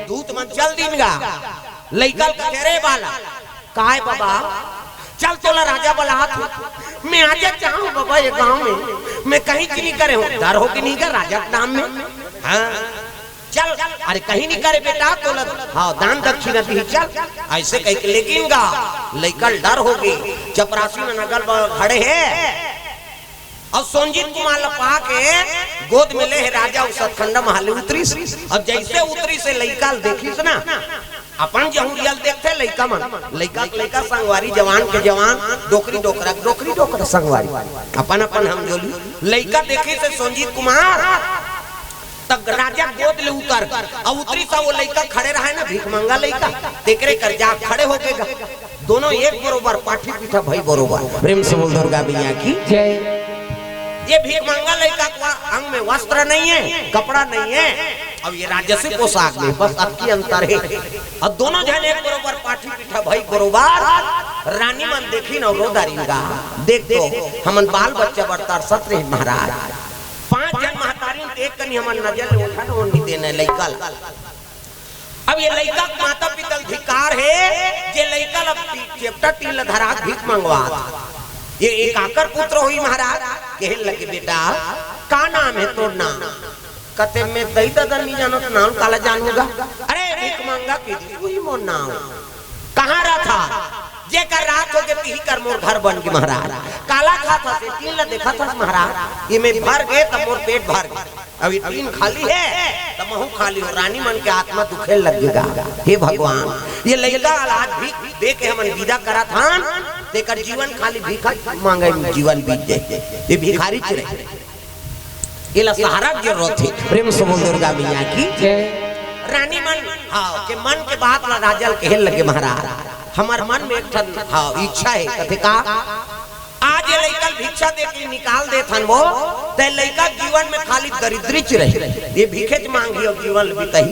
दूत मन चल दिन गा, लइका ल कथे, "अरे बाला, काय बाबा?" "चल, तोला राजा बलात हे।" "मैं आजा चाहूँ बाबा ये गाँव में, मैं कहीं च नहीं करे हूँ।" "डर हो कि नहीं गा राजा के नाम में?" "हाँ।" "चल।" "अरे कहीं नहीं करे बेटा, तोला, हाँ, दान दक्षिणा दी, चल।" ऐसे कह के लेकिन गा लइका ल डर हो गे। चपरासी मन अगल बगल खड़े हे, अउ सोंजित कुमार ल पाके गोद में ले हे राजा, अउ सतखंडा महल ले उतरिस। अब जइसे उतरिस हे लइका ल देखिस ना, अपन जहुरिया ल देखथे लइका मन, लइका के लइका संगवारी, जवान के जवान, डोकरी डोकरा के डोकरी डोकरा संगवारी, अपन अपन हमजोली। लइका देखिस हे सोंजित कुमार, तब राजा गोद ले उतर, अउ उतरिस हे वो लइका खड़े रहे ना, भीख मंगा लइका, तेकरे कर जा खड़े हो गे गा। दोनों एक बरोबर, पाठी पीठा भई बरोबर। प्रेम से बोल दुर्गा मैया की जय। ये भीख मंगा लइका के अंग में वस्त्र नहीं है, कपड़ा नहीं है, अब ये राजसी पोशाक में बस अतकी अंतर हे। अब दोनों झन एक बरोबर, पाठी पीठा भई बरोबर। रानी मन देखिन अउ रो डारिन गा, "देख तो, हमन बाल बच्चा बर तरसत रहेन महाराज। पांच झन महतारी, एक कनी हमन नजर ले ओझा ल ओढ़ नहीं देन हे लइका ल।" अब ये लइका के माता पिता ल धिक्कार हे, जे लइका ल टी-, चेपटा टीन ल धरा के भीख मंगवात। ये, ये काकर पुत्र होही महाराज? कहे लगे, "बेटा, का नाम हे तोर नाम?" कथे, "मैं दई ददा नहीं जानव त नाम काला जानहूँ गा?" "अरे भीख मंगा के दी, वही मोर नाम।" "कहाँ रहत हस?" "जेकर रात हो गे तिही कर मोर घर बन गे महाराज।" "काला खात हस, ये टीन ल देखत हस महाराज? ये मैं भर गे त मोर पेट भर गे।" अब ये टीन खाली हे, त महूं खाली हों। रानी मन के आत्मा दुखे लग गे गा। हे भगवान, ये लइका ल आज भीख दे के हमन विदा करत हन, तेकर जीवन खाली भीख मांगे में जीवन बीत जाए। ये भिखारी च रहे, एला सहारा के जरूरत हे। प्रेम से बोल दुर्गा मैया की जय। रानी मन, हाँ, के मन के बात ला राजा ल कहे लगे, "महाराज, हमर मन में एक ठन, हाँ, इच्छा हे।" कथे, "का?" "आज ये लइका ल भिक्षा दे के निकाल देथन वो, ते लइका जीवन में खाली दरिद्रीच रही, ये भिखेच मांगही अउ जीवन ल बिताही।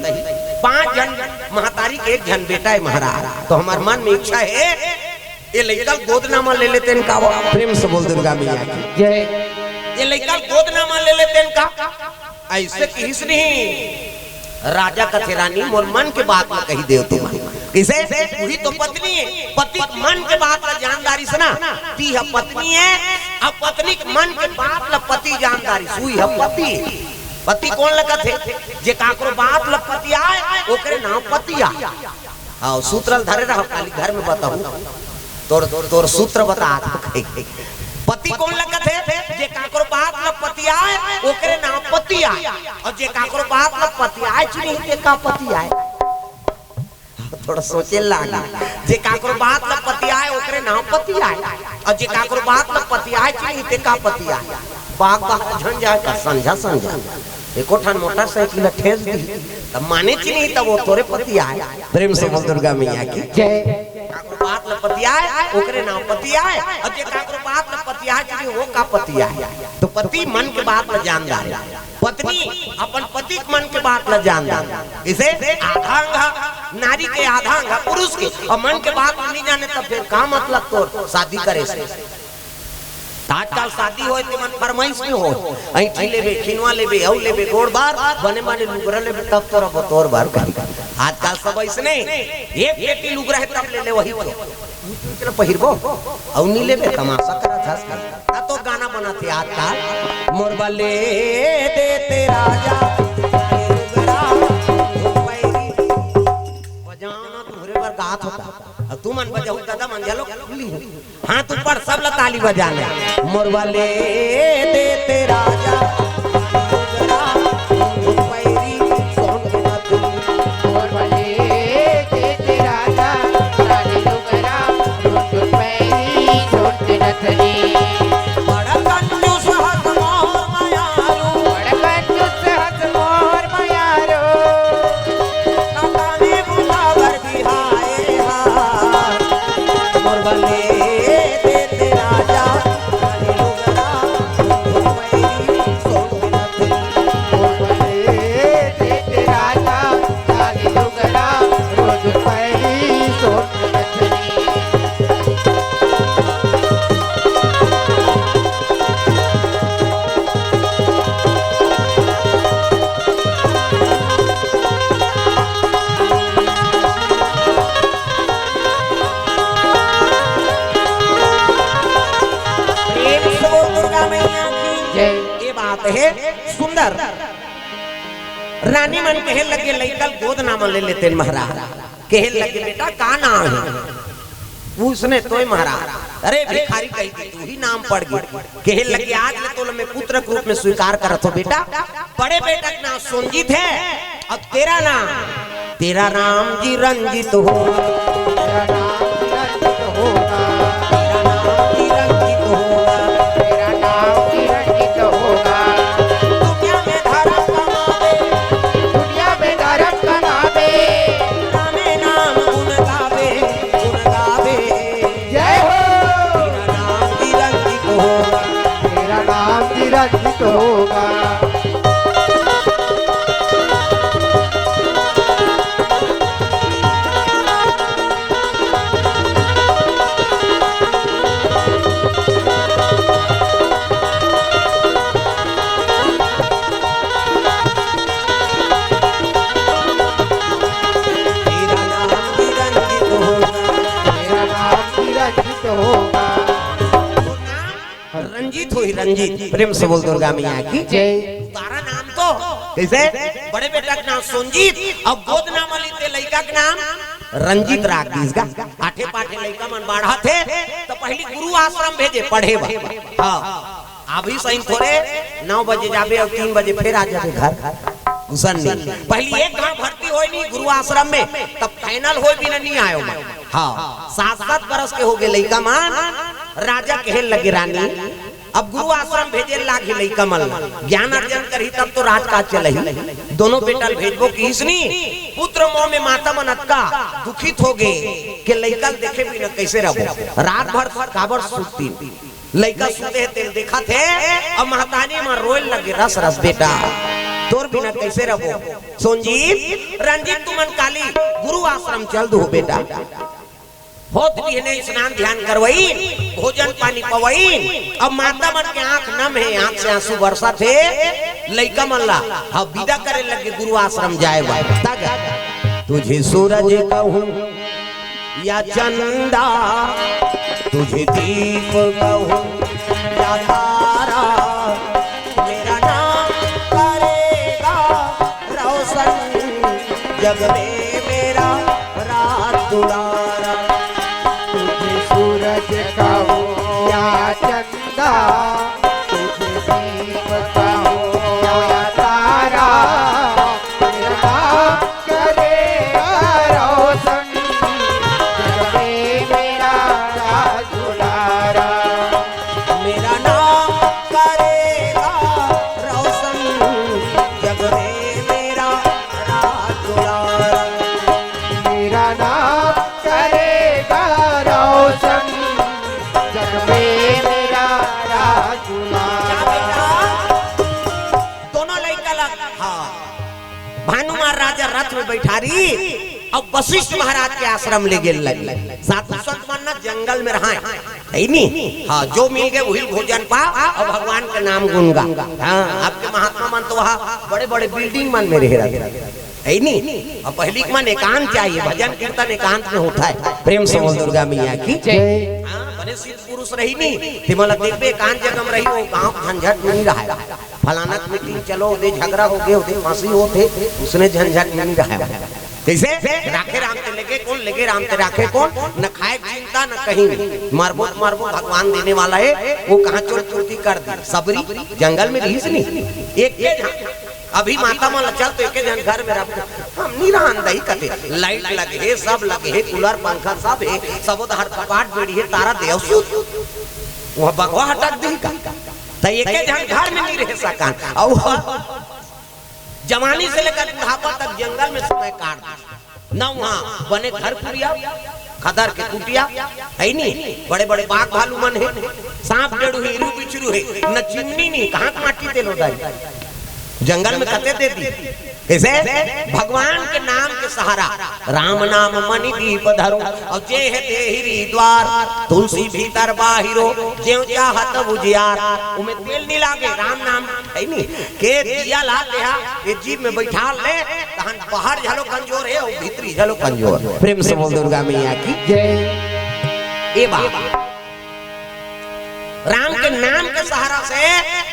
पांच झन महतारी के एक झन बेटा हे महाराज, त हमर मन में इच्छा हे, ये लइका ल गोदना म ले लेतेन का वो?" प्रेम से बोल दुर्गा मैया की जय। "ये लइका ल गोदना म ले लेतेन का?" ऐसे किहिस नहीं। राजा कथे, "रानी, मोर मन के बात ल कहि देव तुमन।" कइसे? उही तो पत्नी हे, पति के मन के बात ल जान डारिस ना। तिही पत्नी हे, अब पत्नी के मन के बात ल पति जान डारिस, उही ह पति। पति कोन ल कथे? जे काकरो बात ल पतियाय, ओकरे नाम पति आय। हाँ, सूत्र ल धरे रह, काली घर में बताहूँ। तोर, तोर सूत्र बता। पति कोन ल कथे? जे काकरो बात ल पतियाय, ओकरे नाम पति आय। अउ जे काकरो बात ल पतियाय च नहीं, ते का पति आय? थोड़ा सोचे लाग। जे काकरो बात ल पतियाय, ओकरे नाम पति आय। अउ जे काकरो बात ल पतियाय च नहीं, ते का पति आय? बाग बाग झन जाय का संझा संझा एको ठन मोटरसाइकिल ल ठेस दी, तब माने च नहीं, तब वो तोरे पति आय। प्रेम से बोल दुर्गा मैया की जय। काकरो बात ल पतियाय, ओकरे नाम पति आय, अउ जे काकरो बात ल पतियाय च नहीं, वो का पति आय? तो पति मन के बात ल जान डारे, पत्नी अपन पति के मन के बात ल जान डारे। इसे आधा अंग ह नारी के, आधा अंग ह पुरुष के, अउ मन के बात ल नहीं जाने, तब फिर का मतलब तोर शादी करे से? त आजकल शादी होय ते मन फरमाइश में होय, ऐंठी लेबे, खिनवा लेबे, अउ लेबे, गोड़ बार, बने बने लुगरा लेबे, तब तोर बतोर बार कही। आजकल सब अइसने, एक पेटी लुगरा हे तब ले ले वही तो। चलो पहिरबो, अउ नहीं लेबे, तमाशा करत हस। आ तो गाना बनाथे आजकल, मोर बले देते राजा, लुगरा, पैरी। बजाना तुम्हरे बर गात होता, अब तुमन बजाहू, दादा मन जालो, ली। हाथ ऊपर, सब ला ताली बजा ले। मोर बले देते राजा, पैरी सोन के नथुनी। मोर बले देते राजा, काली लुगरा, रुचुन पैरी सोन के नथुनी। बड़ा कंजूस हस मोर मयारू। बड़ा कंजूस हस मोर मयारू। ना ताने बुलावर बिहाए हा। मोर बले देते राजा, काली लुगरा, रुचुन पैरी हे सुंदर। रानी मन कहे लगे, लइका ल गोद नाम ले लेते महाराज। कहे लगे, "बेटा, का नाम हे?" उसने तोय महाराज, "अरे भिखारी कहि दी, तू ही नाम पड़ गे।" कहे लगे, "आज ले तोला मैं पुत्र के रूप में स्वीकार करत हों बेटा। बड़े बेटा के नाम सोंजित हे, अब तेरा नाम, तेरा नाम जी रंजित हो।" तेरा नाम जी रंजित होगा। तेरा नाम जी रंजित होगा। तेरा नाम जी रंजित होगा। दुनिया में धर्म कमावे। दुनिया में धर्म कमावे। रामे नाम गुण गावे, गुण गावे। जय हो। तेरा नाम जी रंजित होगा। तेरा नाम जी रंजित होगा। तेरा नाम भी रंजित होगा। तेरा नाम भी रंजित होगा। रंजित होही, रंजित। प्रेम से बोल दुर्गा मैया की। जय। तारा नाम तो कैसे? बड़े बेटा के नाम सोंजित, अब गोद नाम ली ते लइका के नाम रंजित राख दीस गा। आठे पाठे लइका मन बाढ़त हे, त पहिली गुरु आश्रम भेजे पढ़े बर। हाँ, अभी सही थोरे नौ बजे जाबे अउ तीन बजे फेर आ जाबे घर। गुसन नहीं। पहिली एक घांव भर्ती होय नहीं गुरु आश्रम में, तब फाइनल होय बिना नहीं आयो मैं। हाँ, सात सात बरस के होगे लइका मन। राजा कहे लगे, "रानी, अब गुरु आश्रम भेजे लागही लइका मन ला। ज्ञान अर्जन करही तब तो राजकाज चलही।" दोनों बेटा ल भेजबो किहिस नी, पुत्र मोह में माता मन अतका दुखित होगे कि लइका ल देखे बिना कैसे रहबो। रात भर काबर सुतती। लइका सुते हे तेल देखत हे, अउ महतारी मन रोए लगे रस रस, "बेटा, तोर बिना कैसे रहबो?" सोंजित, रंजित, तुमन काली गुरु आश्रम चल दो बेटा। होत बिहने स्नान ध्यान करवइन, भोजन पानी पवइन। अब माता मन के आंख नम हे, आंख से आंसू बरसत हे। लइका मन ला, हाँ, विदा करे लगे गुरु आश्रम जाए बर। तग, तुझे सूरज कहूँ या चंदा, तुझे दीप कहूँ या तारा, मेरा नाम करेगा रोशन जग में मेरा राज दुलारा। तुझे सूरज कहूँ या चंदा, तुझे दीप कहूँ या तारा, मेरा नाम करेगा रोशन जग में मेरा राज दुलारा। मेरा नाम करेगा रोशन जग में मेरा राज दुलारा। मेरा नाम करेगा रोशन जग में मेरा राज दुलारा। दोनों लइका ला, हाँ, भानुमान राजा रथ में बैठारी, अब वशिष्ठ महाराज के आश्रम ले गेल लगे। साधु संत मन ना जंगल में रहाय, है नी? हाँ, जो मिल गए वही भोजन पा, और भगवान के नाम गुन गा। हाँ, अब के महात्मा मन तो वहाँ बड़े बड़े बिल्डिंग मन में रह रहे, है नी? अब पहिली के मन एकांत चाहिए, भजन कीर्तन एकांत में होता है। प्रेम से बोल दुर्गा मैया की। जय। हाँ, बने सिद्ध पुरुष रही नी, ते मन ला देखबे एकांत जगह में रही, वो गाँव झंझट में नहीं रहा। फलाना के मीटिंग चलो, ओदे झगड़ा हो गए, ओदे फांसी होत हे, उसने झंझट में नहीं रहा। कैसे? राखे राम ते लेगे कोन, लेगे राम ते राखे कोन, न खाए के चिंता, न कहीं। मरबो त मरबो, भगवान देने वाला है, वो कहाँ चोर चुरती कर दी। सबरी जंगल में रहीस नहीं, एक के झन। अभी माता मन ला चल तो एक के झन घर में रह, हम नहीं रहन दही कथे। लाइट लगे हे, सब लगे हे, कूलर पंखा सब हे, सब ओदे हर कपाट बेड़ी हे, तारा देव सुत। वहाँ बघवा हटक दी का? त एके झन घर में नहीं रह सकन। अउ जवानी से लेकर बुढ़ापा तक जंगल में समय काट दे। न वहाँ बने घर कुरिया, खदर के कुटिया, है नी? बड़े-बड़े बाघ भालू मन हे, सांप डेढ़ू हे, इरू बिचरू हे, न चिमनी नहीं, कहाँ के माटी तेल होता है? जंगल में कते दे दी। कैसे? भगवान के नाम के सहारा, राम नाम मणि दीप धरो, और जे है तेहिरी द्वार, तुलसी भीतर बाहिरो, जेव चाहत उजियार। उमे तेल नहीं लागे, राम नाम है नी, के दिया ला देहा, ये जीभ में बैठा ले, तहन बाहर झलो कमजोर है और भीतरी झलो कमजोर। प्रेम से बोल दुर्गा मैया की जय। ए बाबा, राम के नाम के सहारा से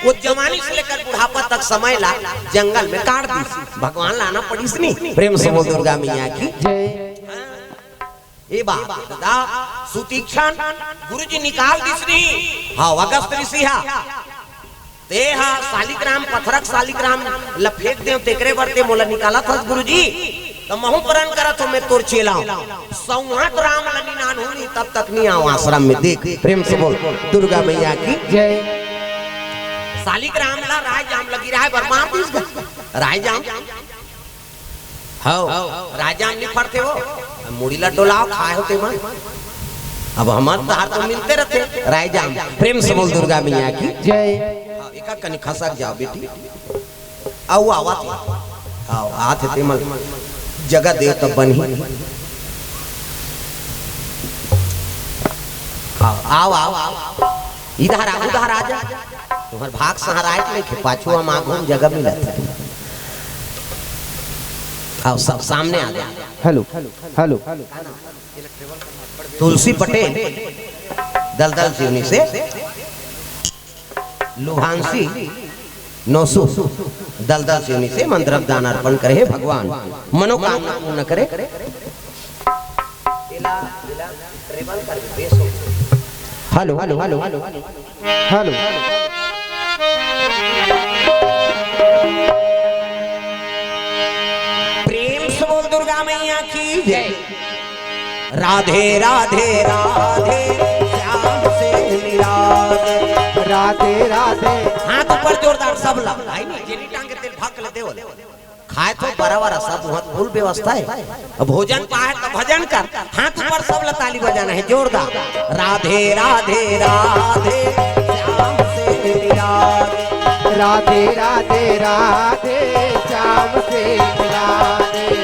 वो जवानी से लेकर बुढ़ापा तक समय ला जंगल में काट दिस। भगवान ला आना पड़िस नहीं। प्रेम से बोल दुर्गा मैया की। जय। ए बात दादा, सुतीक्षण गुरुजी निकाल दिस नहीं। हाँ, अगस्त ऋषि हा। ते हा शालिग्राम, पथरक शालिग्राम ल फेंक देव, तेकरे बर ते मोला निकालत हस गुरुजी। त महूं प्रण करत हों, मैं तोर चेला हों। सौंहत राम ल नी नानहूं नहीं, तब तक नी आंव आश्रम में। देख, प्रेम से बोल दुर्गा मैया की। जय। शालिग्राम ला रायजाम ल गिराय बर मार दिस गा। रायजाम। हव, रायजाम नी फरथे वो। अब मुड़ी ला डोलाव, खाय हो ते मन। अब हमर तहार तो मिलते रथे रायजाम। प्रेम से बोल दुर्गा मैया की। जय। हाँ, एका कनी खसक जाव बेटी। आव, आव, आव। आव, आत हे ते मन। जगह देव तब बनही। आव, आव, आव, आव। इधर आ, उधर आ जा। तुम्हर भाग सहारा आय के लेके पाछू हम आगू में जगह मिलत हे। आव, सब सामने आ जा। Hello, hello. तुलसी पटेल, दलदल सिवनी से, लुभांशी नोसू, दलदल सिवनी से, मन द्रव्य दान अर्पण करे हे भगवान, मनोकामना पूर्ण करे। Hello, hello, hello, hello. प्रेम से बोल दुर्गा मैया की जय। राधे, राधे, राधे, श्याम से मिला दे। राधे, राधे। हाथ ऊपर जोरदार, सब ला। भाई, जेनी टांग के तेल भाग ले देवल। खाय तो बराबर, सब वहाँ full व्यवस्था हे। अब भोजन पाय त भजन कर, हाथ ऊपर, सब ला ताली बजाना हे जोरदार। राधे, राधे, राधे, श्याम से मिला दे। राधे, राधे, राधे, श्याम से मिला दे।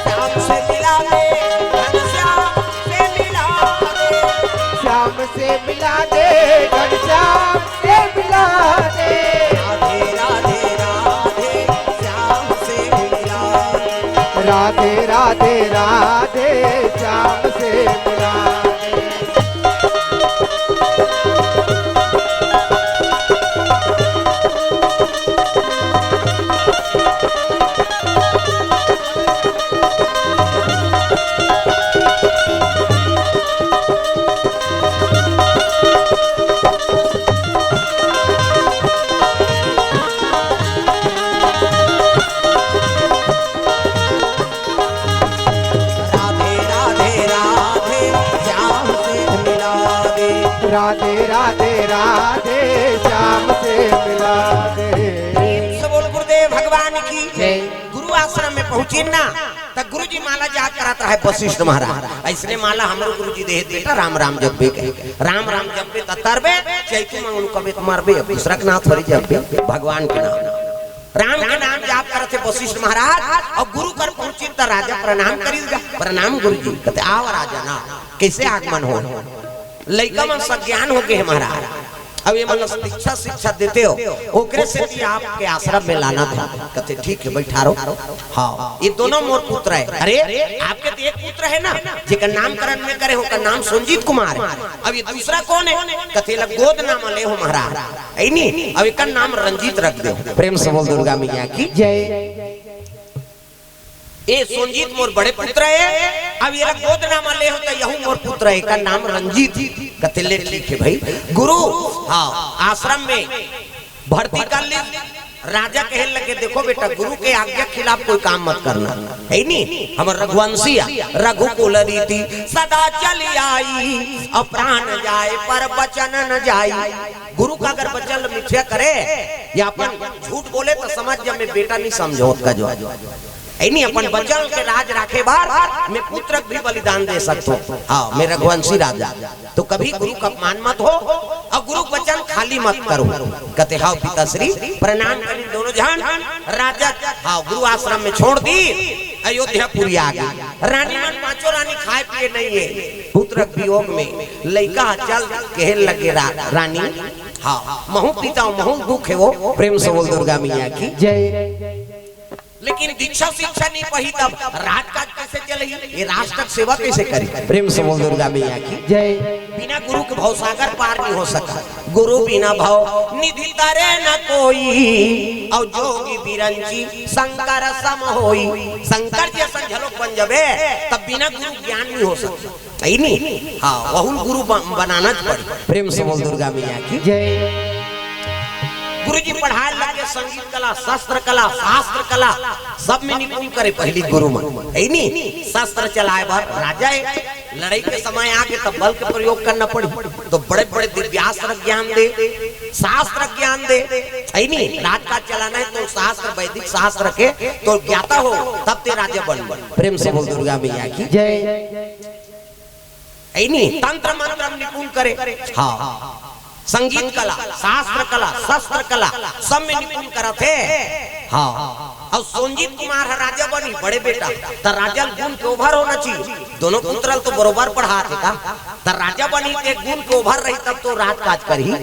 श्याम से मिला दे, घनश्याम से मिला दे। श्याम से मिला दे, घनश्याम से मिला दे। राधे, राधे, राधे, श्याम से मिला दे। राधे, राधे, राधे, श्याम से मिला दे। राधे, राधे, राधे, श्याम से मिला दे। राधे, राधे, राधे, श्याम से मिला दे। प्रेम से बोल गुरुदेव भगवान की जय। गुरु आश्रम में पहुंचिन ना, त गुरुजी माला जाप करात रहय वशिष्ठ महाराज। अइसने माला हमरो गुरुजी देहे बेटा, राम राम जपबे कहे। राम राम जपबे त तरबे, चैतू मंगलू कबे त मरबे, अब दूसरा के नाम थोड़ी जपबे, भगवान के नाम। राम के नाम जाप करत हे वशिष्ठ महाराज, अउ गुरु कर पहुंचिन त राजा प्रणाम करिस गा। प्रणाम गुरुजी। कथे, "आव राजा ना, कइसे आगमन हो?" लइका मन सज्ञान हो गे हे महाराज। अब ये मन दीक्षा शिक्षा देते हो, ओकरे सेती आपके आश्रम में लाना था। कथे, "ठीक हे, बइठा रहो।" हाँ, ये दोनों मोर पुत्र हे। अरे, आपके तो एक पुत्र हे ना, जेकर नामकरण मैं करे हों, ओकर नाम संजीत कुमार हे। अब ये दूसरा कोन हे? कथे, "एला गोद नाम ले हो महाराज।" हे नी, अब एकर नाम रंजीत रख दे। प्रेम से बोल दुर्गा मैया की जय। ए संजीत मोर बड़े पुत्र हे, अब एला गोद नाम ले हो त यहू मोर पुत्र हे, एकर नाम रंजीत। कथे, "ले ठीक हे भाई।" गुरु, हाँ, आश्रम में भर्ती कर लिस। राजा कहे लगे, "देखो बेटा, गुरु के आज्ञा खिलाफ कोई काम मत करना, हे नी? हमर रघुवंशी हे, रघुकुल रीति सदा चली आई, अउ प्राण जाए पर वचन न जाई।" गुरु का अगर वचन मिथ्या करे या अपन झूठ बोले त समझ जा, मैं बेटा नहीं समझों ओतका जो। हे नी, अपन वचन के लाज राखे बर मैं पुत्र के भी बलिदान दे सकत हों। हाँ, मैं रघुवंशी राजा। तो कभी गुरु का अपमान मत हो अउ गुरु के वचन खाली मत करो। कथे, "हाव पिताश्री।" प्रणाम करिन दोनों झन। राजा, हाँ, गुरु आश्रम में छोड़ दिस, अयोध्यापुरी आ गे। रानी मन पांचों रानी खाय पिए नहीं हे, पुत्र के वियोग में। लइका चल कहे लगे, "रा-, रानी, हाँ, महूं पिता हों, महूं दुख हे वो।" प्रेम से बोल दुर्गा मैया की जय। लेकिन दीक्षा शिक्षा नहीं पही, तब राजकाज कइसे चलही? ये राष्ट्र सेवा कइसे करही? प्रेम से बोल दुर्गा मैया की जय। बिना गुरु के भवसागर पार नहीं हो सका। गुरु बिना भव निधि तरे न कोई, और जोगी बिरंची शंकर सम होई। शंकर जैसन झलोक बन जबे, तब बिना गुरु ज्ञान नहीं हो सकता, है नी? हाँ, वहुल गुरु ब-, बनाना च पड़ी। प्रेम से बोल दुर्गा मैया की। जय। गुरु जी पढ़ाए लगे संगीत कला, शस्त्र कला, शास्त्र कला, सब में निपुण करे पहली गुरु मन, है नी? शस्त्र चलाए बर राजा है, लड़ाई के समय आगे तब बल के प्रयोग करना पड़ी, तो बड़े बड़े दिव्यास्त्र ज्ञान दे, शास्त्र ज्ञान दे, है नी? राजकाज चलाना है तो शास्त्र, वैदिक शास्त्र के तो ज्ञाता हो, तब ते राजा बन। प्रेम से बोल दुर्गा मैया की। जय। है नी? तंत्र मंत्र में निपुण करे। हाँ, संगीत कला, शास्त्र कला, शस्त्र कला, सब में निपुण करत हे। हाँ, और सोंजित कुमार ह राजा बनी, बड़े बेटा, त राजा ल गुण के ओभर होना चाहिए। दोनों पुत्र ल तो बरोबर पढ़ात हे का, त राजा बनी ते गुण के ओभर रही तब तो राजकाज करही।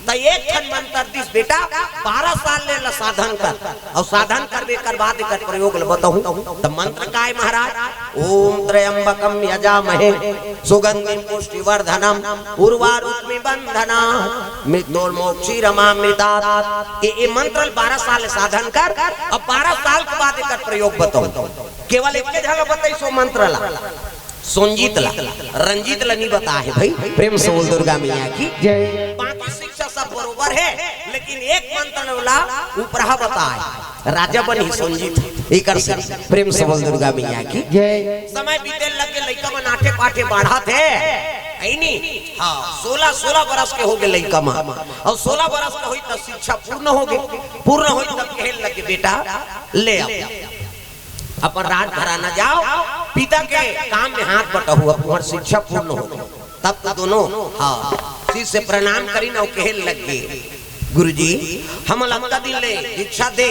त एक ठन मंत्र दिस बेटा, बारह साल ले ल साधन कर, और साधन करबे कर बाद एकर प्रयोग ल बताहूं। त मंत्र काय महाराज? ओम त्र्यंबकम यजामहे सुगंधिम पुष्टिवर्धनम उर्वारुकमिव बंधनात् मृत्योर्मोक्षीयमामृतात्। ये, ये मंत्र ल बारह साल साधन कर, अब बारह साल के बाद एकर प्रयोग बताहूं। केवल एक झन ल बताइस ओ मंत्र ला, सोंजित ला, रंजित ला नहीं बताए हे भाई। प्रेम से बोल दुर्गा मैया की। जय। बाकी शिक्षा सब बरोबर हे, लेकिन एक मंत्र ला उपरहा बताए, राजा बनी सोंजित। एकर से प्रेम से बोल दुर्गा मैया की। जय। समय बीते लगे, लइका मन आठे पाठे बाढ़त हे, है नी? हाँ, सोलह, सोलह बरस के हो गए लइका मन, और सोलह बरस के होई त शिक्षा पूर्ण हो गए, पूर्ण होई तब कहे लगे, बेटा ले आओ, अपन राज घराना जाओ, पिता के काम में हाथ बटाओ, अब तुम्हार शिक्षा पूर्ण हो गई। तब तो दोनों, हाँ, शिष्य प्रणाम करिन अउ कहे लग गे, गुरुजी, हमन अतका दिन ले दीक्षा दे,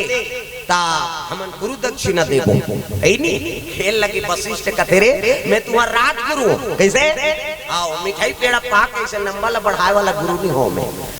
ता हमन गुरु दक्षिणा देबो, है नी? कहे लगे वशिष्ठ कथे, रे, मैं तुम्हार राजगुरु हूँ। कैसे? आओ, मिठाई पेड़ा पा के ऐसे नंबर ला बढ़ाए वाला गुरु नहीं हो मैं।